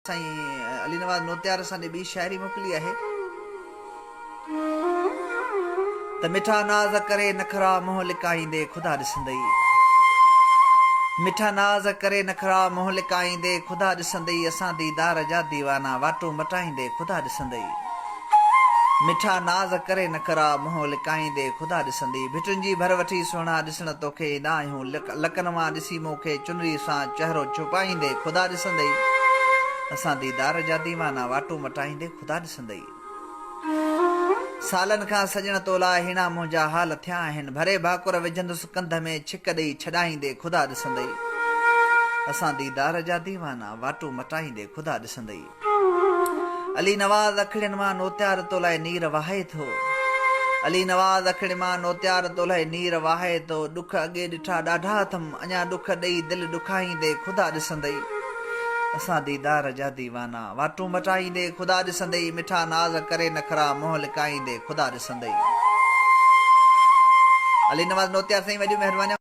سائين علي نواز نوتيار اسان ڏي ٻي شاعري موڪلي آهي ته مٺا ناز ڪري نخرا منهن لڪائيندي خدا ڏسندئي مٺا ناز ڪري نخرا منهن لڪائيندي خدا ڏسندئي اسان ديدار جا ديوانا واٽون مٽائيندي خدا ڏسندئي مٺا ناز ڪري نخرا منهن لڪائيندي خدا ڏسندئي ڀٽن جي ڀر وٺي سهڻا ڏسڻ توکي ايندا آهيون لڪن مان ڏسي مون کي چنري سان چهرو ڇپائيندي خدا ڏسندئي اسان ديدار جا ديوانا واٽون مٽائيندي خدا ڏسندئي سالن کان سڄڻ تو لاء هيڻا منهنجا حال ٿيا آهن ڀري ڀاڪر وجهندس ڪنڌ ۾ ڇڪ ڏئي ڇڏائيندي خدا ڏسندئي اسان ديدار جا ديوانا واٽون مٽائيندي خدا ڏسندئي. علي نواز اکڙين مان نوتيار تو لاء نير وهائي ٿو علي نواز اکڙين مان نوتيار تو لاء نير وهائي ٿو ڏک اڳي ڏٺا ڏاڍا اٿم اڃا ڏک ڏئي دل ڏکائيندي خدا ڏسندئي اسان ديدار جا ديوانا واٽون مٽائيندي خدا ڏسندئي مٺا ناز ڪري نخرا منهن لڪائيندي خدا ڏسندئي علي نواز نوتيار سائين وڏيون مهربانيون.